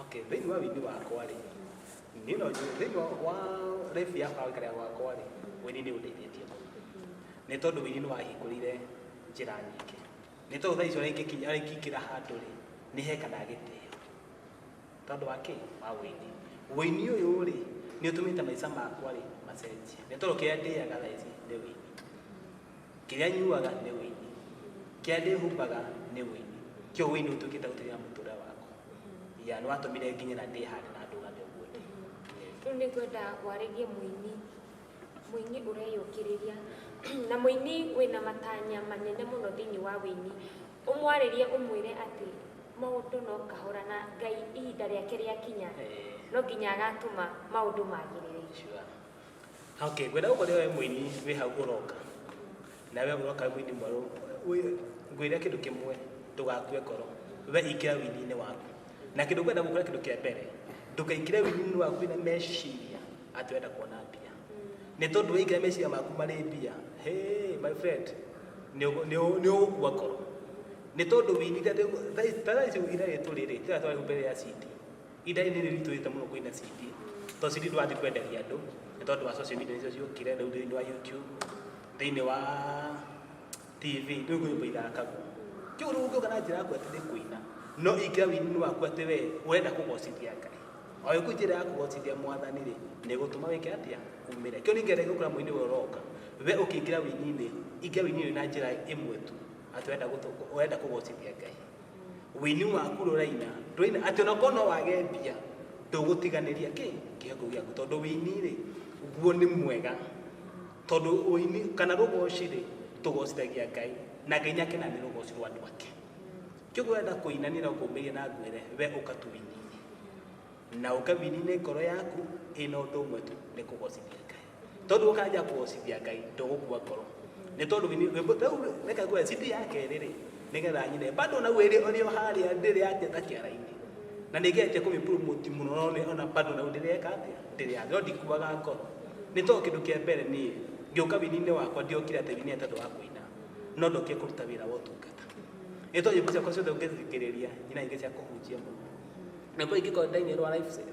Okay, thĩinĩ wa ũini wakwa rĩ, niĩ no njuge thĩinĩ wa life yakwa gũikara gwakwa rĩ, ũini nĩ ũndeithĩtie mũno. Nĩ tondũ ũini nĩ wahingũrire njĩra nyingĩ. Nĩ tondũ thaa ici ũrĩa ingĩkinya, ũrĩa ingĩingĩra handũ rĩ, nĩ hekanaga gĩtĩo. Tondũ wa kĩ? Wa ũini. Ũini ũyũ rĩ, nĩ ũtũmĩte maica makwa rĩ, macenjie. Nĩ tondũ kĩrĩa ndĩaga thaa ici nĩ ũini. Kĩrĩa nyuaga nĩ ũini. Kĩrĩa ndĩhumbaga nĩ ũini. Kĩo ũini ũtuĩkĩte gũteithia mũtũrĩre wakwa. Ya, nĩ watũmire nginye na ndĩhande na ndũgame ũguo ndĩ. Rĩu nĩ ngwenda warĩrie mũini, mũini ũreyũkĩrĩria na mũini wĩna matanya manene mũno thĩinĩ wa ũini. Ũmwarĩrie ũmwĩre atĩ maũndũ no kahora na Ngai ihinda rĩake rĩakinya, no nginya agatũma maũndũ magĩrĩre. Sure. Okay, ngwenda gũkũria we mũini wĩ hau ũroka. Na we ũroka wĩ mũini mwerũ, ngwĩre kĩndũ kĩmwe, ndũgakue ngoro. We ingĩra ũini-inĩ waku. Na kĩndũ ngwenda gũkwĩra kĩndũ kĩa mbere, ndũkaingĩre ũini-inĩ waku wĩna meciria atĩ ũrenda kuona mbia. Nĩ tondũ waingĩra meciria maku marĩ mbia, hey, my friend, nĩ ũgũkua ngoro. Nĩ tondũ ũini ta thaa ici ihinda rĩrĩ tũrĩ rĩ, tiga twarĩ mbere ya CD. Ihinda rĩrĩ nĩ rĩritũhĩte mũno kũina CD. Tondũ CD ndũrathiĩ kwenderia andũ, nĩ tondũ wa social media nĩcio ciũkire, rĩu thĩinĩ wa YouTube, thĩinĩ wa TV, rĩu kwĩ nyĩmbo ithakagwo. Kĩu rĩu ũngĩũka na njĩra yaku atĩ nĩ kũina, No ingĩra wĩini-inĩ waku atĩ we ũrenda kũgocithia Ngai. O ĩku njĩra ya kũgocithia mwathani rĩ, nĩ gũtũma wĩke atĩa? Umĩre. Kĩo ningĩenda gũkũra mũini ũyũ ũroka. We ũkĩingĩra wĩini-inĩ, ingĩra wĩini-inĩ na njĩra ĩmwe tu, atĩ ũrenda kũgocithia Ngai. Wĩini waku ũrĩa ũraina, ndũraina atĩ onakorwo no wage mbia, ndũgũtiganĩria kĩ? Kĩhoko gĩaku. Tondũ wĩini rĩ, guo nĩ mwega. Tondũ wĩini kana rũgoci rĩ, tũgocithagia Ngai, na Ngai nĩakenaga nĩ rũgoci rwa andũ ake. Kĩoguo ũrenda kũina niĩ no ngũmĩrie na ngwĩre we ũka tu wĩini-inĩ. Na ũka wĩini-inĩ ngoro yaku ĩna ũndũ ũmwe tu, nĩ kũgocithia Ngai. Tondũ ũkanjia kũgocithia Ngai, ndũgũkua ngoro. Nĩ tondũ wĩini, rwĩmbo rũu, reke ngwĩre, CD ya kerĩ rĩ, nĩgetha nyine, bado nau ĩrĩ o harĩa ndĩrĩ yatĩa ta kĩara-inĩ. Na nĩngeretie kũmĩ promote mũno, no nĩ ona bado nau ndĩreka atĩa? Ndĩrĩ yatĩa, no ndikuaga ngoro. Nĩ tondũ kĩndũ kĩa mbere niĩ, ngĩũka wĩini-inĩ wakwa ndiokire atĩ wĩini tondũ wa kũina, no ndokire kũruta wĩra wa ũtungata. Nĩ tondũ nyĩmbo ciakwa ciothe ũngĩthikĩrĩria, nyina ingĩ cia kũhunjia mũno. Nyĩmbo ingĩkorwo ndainĩ rwa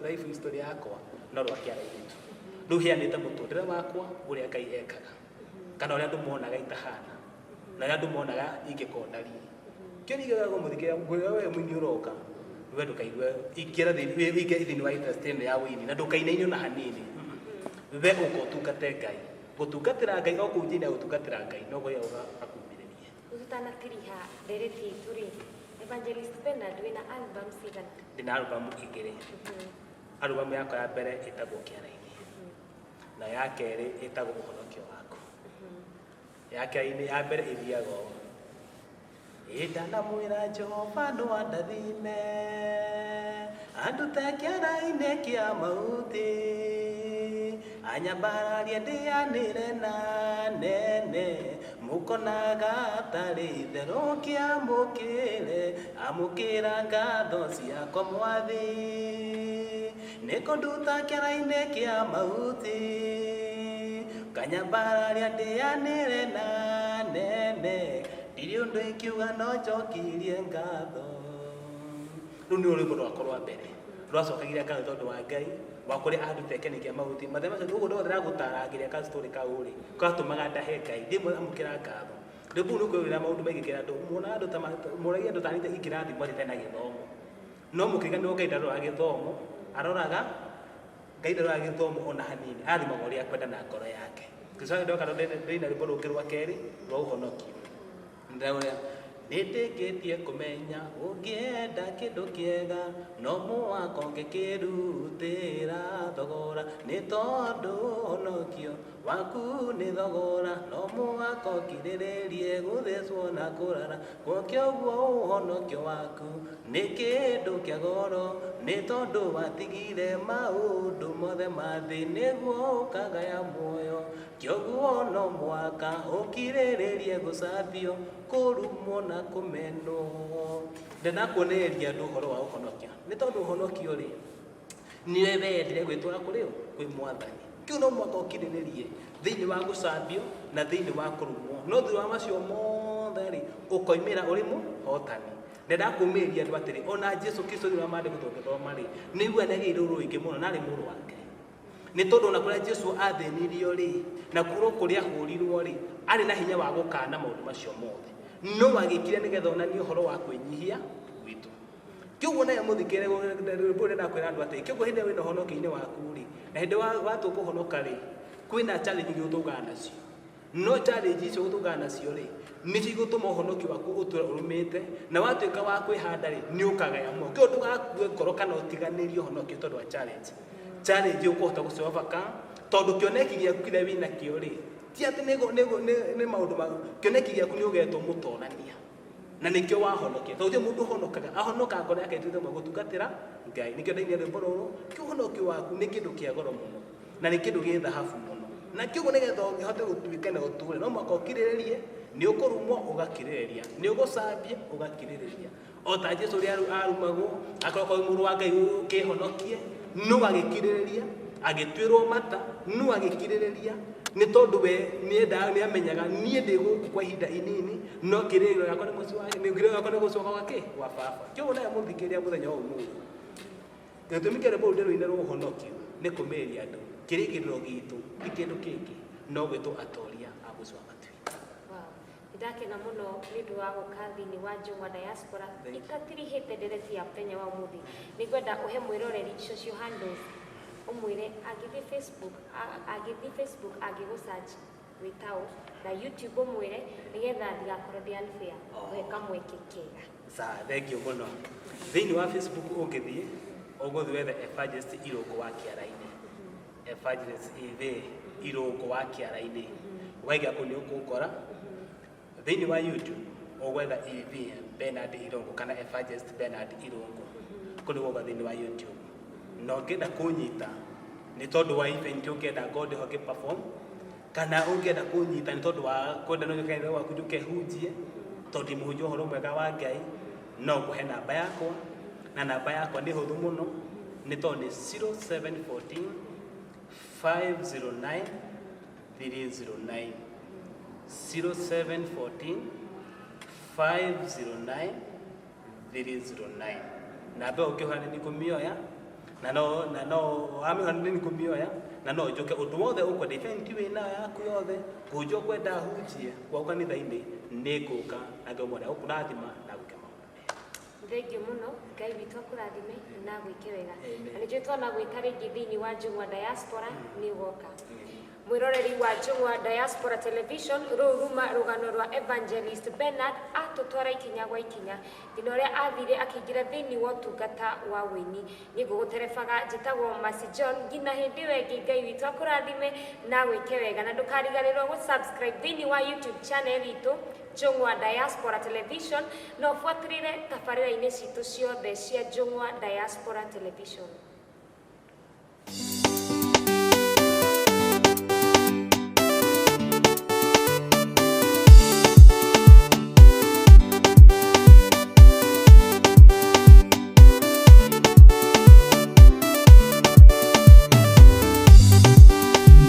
life history yakwa, no rwa kĩara-inĩ tu. Rĩu heanĩte mũtũrĩre wakwa ũrĩa Ngai ekaga, kana ũrĩa andũ monaga itahana, na ũrĩa andũ monaga ingĩkorwo ndariĩ. Kĩo ningĩ kũmũthikĩrĩria, ngwĩra we mũini ũroka, we ndũkaigue, ingĩra thĩinĩ wa industry ĩno ya ũini, na ndũkainainio na hanini. We ũka ũtungate Ngai. Gũtungatĩra Ngai o kũu njĩra-inĩ ya gũtungatĩra Ngai, no Ngai akumĩrĩrie. Tũtanatiriha ndereti itũ rĩ, Evangelist Bernard, wĩna album cigana? Ndĩna album igĩrĩ. Album yakwa ya mbere ĩtagwo Kĩara-inĩ, na ya kerĩ ĩtagwo Ũhonokio Waku. Ya Kĩara-inĩ ya mbere ĩthiaga ũũ. Ĩndanamwĩra Jehova no andathime, andute kĩara-inĩ kĩa mahuti, anyambararie ndĩanĩre na nene, mũkonaga atarĩ itherũ kĩamũkĩre, amũkĩra ngatho ciakwa mwathi, nĩkũnduta kĩara-inĩ kĩa mahuti, kanyambararia ndĩanĩre na nene, ndirĩ ũndũ ingiuga no njokirie ngatho. Rũu nĩ rwĩmbo rwakwa rwa mbere rwacokagiria ngatho tondũ wa Ngai wa kũrĩa andutĩte kĩene kĩa mahuti. Mathĩna macio ũguo ndothe ndĩragũtaragĩria ka story kau rĩ, gatũmaga ndahe Ngai ndĩmwe amũkĩra ngatho. Rĩu kũu nĩ kwĩyũrĩra maũndũ maingĩ kĩra andũ muonaga andũ ta moragia andũ ta niĩ ingĩrathimwo atĩ na gĩthomo. No mũkĩriganĩrwo Ngai ndaroraga gĩthomo, aroraga Ngai ndaroraga gĩthomo ona hanini, arathimaga ũrĩa akwenda na ngoro yake. Ngĩcoka ndoka ndĩna rwĩmbo rũngĩ rwa kerĩ rwa ũhonokio. Ndĩraũrĩa nĩndĩkĩtie kũmenya ũngĩenda kĩndũ kĩega no mũhaka ũngĩkĩrutĩra thogora, nĩ tondũ ũhonokio waku nĩ thogora, no mũhaka ũkirĩrĩrie gũthecwo na kũrara, kũoguo ũhonokio waku nĩ kĩndũ kĩa goro, nĩ tondũ watigire maũndũ mothe ma thĩ nĩguo ũkagaya muoyo, kĩoguo no mũhaka ũkirĩrĩrie gũcambio, kũrumwo na kũmenwo. Ndenda kuonereria andũ ũhoro wa ũhonokio, nĩ tondũ ũhonokio rĩ, nĩwe wendire gwĩtwara kũrĩ ũ? Kwĩ mwathani. Kĩu no mũhaka ũkirĩrĩrie thĩinĩ wa gũcambio na thĩinĩ wa kũrumwo, no thutha wa macio mothe rĩ, ũkoimĩra ũrĩ mũhotani. Ndenda kũmĩrĩria andũ atĩrĩ, ona Jesu Kristo thĩinĩ wa maandĩko tũngĩthoma rĩ, nĩ aiguaga nĩagĩire ũrũ rũingĩ mũno na arĩ mũrũ wa Ngai. Nĩ tondũ ona kũrĩa Jesu athĩnirio rĩ, na kũrĩa kũrĩa ahũrirwo rĩ, arĩ na hinya wa gũkana maũndũ macio mothe. No agĩkire nĩgetha onanie ũhoro wa kwĩnyihia gwitũ. Kĩoguo nawe mũthikĩre rwĩmbo rũrĩa ndakwĩra andũ atĩrĩ, kĩoguo hĩndĩ ĩrĩa wĩna ũhonokio-inĩ waku rĩ, na hĩndĩ watua kũhonoka rĩ, kwĩna challenge ingĩ ũtũngana nacio. No challenge icio ũtũngana nacio rĩ, nĩcio igũtũma ũhonokio waku ũtũre ũrũmĩte, na watuĩka wa kwĩhanda rĩ, nĩ ũkagaya muoyo. Kĩoguo ndũgakue ngoro kana ũtiganĩrie ũhonokio tondũ wa challenge. Challenge ũkũhota gũci overcome, tondũ kĩoneki gĩaku kĩrĩa wĩnakĩo rĩ, ti atĩ nĩ maũndũ ma kĩoneki gĩaku nĩ ũgetwo mũtorania. Na nĩkĩo wahonokia. Tondũ gũtirĩ mũndũ ũhonokaga, ahonokaga ngoro yake ĩtuĩte mwe gũtungatĩra Ngai. Nĩkĩo ndainire rwĩmbo rũrũ, kĩu ũhonokio waku nĩ kĩndũ kĩa goro mũno, na nĩ kĩndũ gĩ thahabu mũno. Na kĩoguo nĩgetha ũhote gũtuĩka na ũtũre, no mũhaka ũkirĩrĩrie, nĩ ũkũrumwo ũgakirĩrĩria, nĩ ũgũcambio ũgakirĩrĩria. O ta Jesu ũrĩa arumagwo, akorwo kwĩ mũrũ wa Ngai ũkĩhonokie, no agĩkirĩrĩria, agĩtuĩrwo mata, no agĩkirĩrĩria, nĩ tondũ we nĩendaga, nĩamenyaga niĩ ndĩ gũkũ kwa ihinda inini, no kĩrĩgĩrĩro gĩakwa nĩ mũciĩ wa, kĩrĩgĩrĩro gĩakwa nĩ gũcoka gwa kĩ? Gwa baba. Kĩoguo nawe mũthikĩrĩria mũthenya wa ũmũthĩ. Gĩtũmi kĩa rwĩmbo rũu ndĩrũine rwa ũhonokio nĩ kũmĩrĩria andũ kĩrĩgĩrĩro gitũ ti kĩndũ kĩngĩ no gwĩtwo atoria a mũciĩ wa matu-inĩ. Wow. Ndakena mũno nĩ ũndũ wa gũka thĩinĩ wa Njũng'wa Diaspora. Thank you. Itatirihĩte ndereti ya mũthenya wa ũmũthĩ, nĩngwenda ũhe mwĩroreri social handles, ũmwĩre angĩthiĩ Facebook, angĩthiĩ Facebook angĩgũ search wĩtaũ, na YouTube ũmwĩre, nĩgetha ndigakorwo ndĩ unfair, ũhe kamweke kega. Sawa, thank you mũno. Thĩinĩ wa Facebook ũngĩthiĩ, ũgũthiĩ wethe Evangelist Irũngũ wa Kĩara-inĩ. Evangelist Ithe Irũngũ wa Kĩara-inĩ. Waiga kũu nĩ ũkũngora. Thĩinĩ wa YouTube ũgwetha EV Bernard Irũngũ kana Evangelist Bernard Irũngũ. Kũu nĩguo ũgwa thĩinĩ wa YouTube. Na ũngĩenda kũnyita nĩ tondũ wa event ũngĩenda ngorwo ho ngĩ-perform, kana ũngĩenda kũnyita nĩ tondũ wa kwenda no njũke kanitha gwaku njũke hunjie, tondũ ndĩ mũhunjia ũhoro mwega wa Ngai, no ngũhe namba yakwa, na namba yakwa nĩ hũthũ mũno, nĩ tondũ nĩ 0714 509 309, 0714 509 309. Namba ĩyo ũngĩhũra nĩ ngũmĩoya, na no wamĩhũra nĩ ngũmĩoya, na no njũke ũndũ wothe ũkwenda, event wĩ nayo yaku yothe, kũhunjia ũkwenda hunjie gwaku kanitha-inĩ, nĩ ngũka na Ngai mwene agũkũrathima na agwĩke maũndũ mega. Thengiũ mũno, Ngai witũ akũrathime na agwĩke wega. Amen. Na nĩnjũĩ twanagwĩta rĩngĩ thĩinĩ wa Njũng'wa Diaspora nĩ ũgoka. Mwĩroreri wa Njũng'wa Diaspora Television, rũu ruma rũgano rwa Evangelist Bernard atũtwara ikinya gwa ikinya nginya ũrĩa athire akĩingĩra thĩinĩ wa ũtungata wa ũini. Niĩ ngũgũterebaga njĩtagwo Mercy John, nginya hĩndĩ ĩyo ĩngĩ, Ngai witũ akũrathime na agwĩke wega, na ndũkariganĩrwo gũ-subscribe thĩinĩ wa YouTube channel itũ Njũng'wa Diaspora Television, na ũbuatĩrĩre tabarĩra-inĩ citũ ciothe cia Njũng'wa Diaspora Television.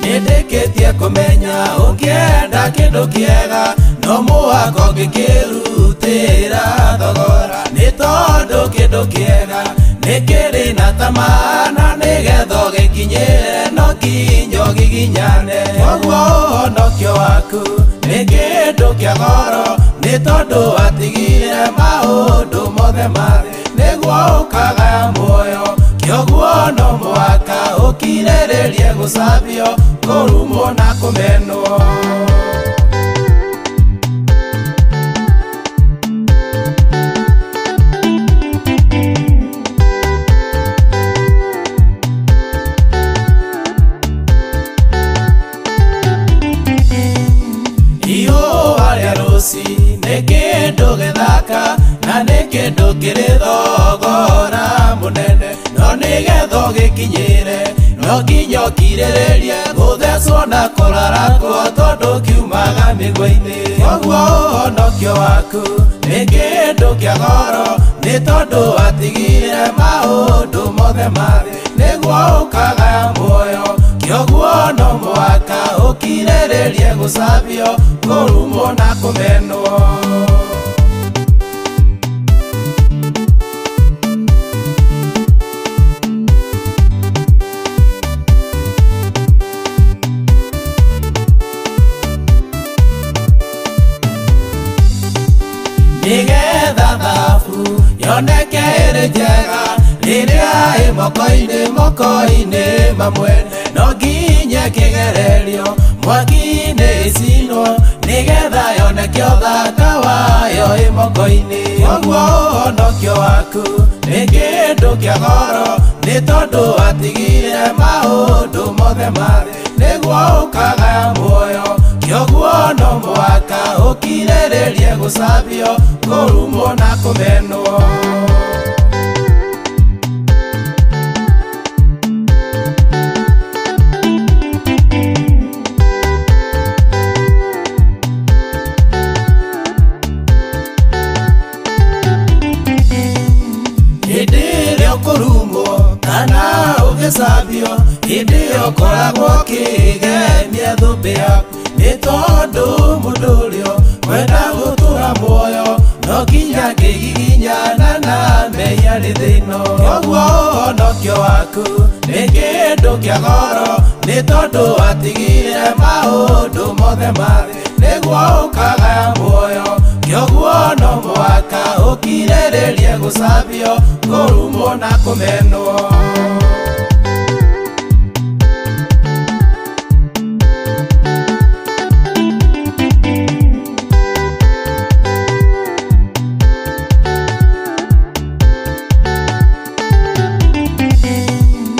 Nĩndĩkĩtie kũmenya ũngĩenda kĩndũ kĩega no mũhaka ũngĩkĩrutĩra thogora, nĩ tondũ kĩndũ kĩega nĩ kĩrĩ na tamaa, na nĩgetha ũgĩkinyĩre no nginya ũgiginyane. Koguo ũhonokio waku nĩ kĩndũ kĩa goro, nĩ tondũ watigire maũndũ mothe marĩ nĩguo ũkagaya muoyo. Kĩoguo no mũhaka ũkirĩrĩrie gũcambio, kũrumwo na kũmenwo. Ihũa rĩa rũci-inĩ kĩndũ gĩthaka na nĩ kĩndũ kĩrĩ thogora mũnene, no nĩgetha ũgĩkinyĩre no nginya ũkirĩrĩrie gũthecwo na kũrarakwo, tondũ kiumaga mĩgua-inĩ. Koguo ũhonokio waku nĩ kĩndũ kĩa goro, nĩ tondũ watigire maũndũ mothe marĩ nĩguo ũkagaya muoyo. Kĩoguo no mũhaka ũkirĩrĩrie gũcambio, kũrumwo na kũmenwo. Nĩgetha thahabu yoneke ĩrĩ njega rĩrĩa ĩ moko-inĩ moko-inĩ mamwe, no nginya kĩgererio mwaki-inĩ ĩcinwo, nĩgetha yoneke ũthaka wayo ĩ moko-inĩ. Koguo ũhonokio waku nĩ kĩndũ kĩa goro, nĩ tondũ watigire maũndũ mothe marĩ nĩguo ũkagaya muoyo. Kĩoguo no mũhaka ũkirĩrĩrie gũcambio, kũrumwo na kũmenwo. Hĩndĩ ĩrĩa ũkũrumwo kana ũgĩcambio, hĩndĩ ĩyo ũkoragwo ũkĩgemia thũmbĩ yaku, nĩ tondũ mũndũ ũrĩa wenda gũtũra muoyo no nginya ngĩgiginyana na mehia rĩ thĩno. Koguo ũhonokio waku nĩ kĩndũ kĩa goro, nĩ tondũ watigire maũndũ mothe marĩ nĩguo ũkagaya muoyo. Muoyo. Kĩoguo no mũhaka ũkirĩrĩrie gũcambio, kũrumwo na kũmenwo.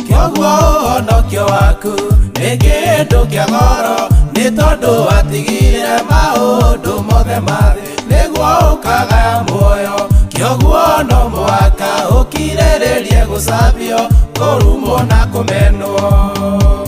Kĩoguo ũhonokio waku nĩ kĩndũ kĩa goro, nĩ tondũ watigire maũndũ mothe ma thĩ nĩguo ũkagaya muoyo. Kĩoguo no mũhaka ũkirĩrĩrie gũcambio, kũrumwo na kũmenwo.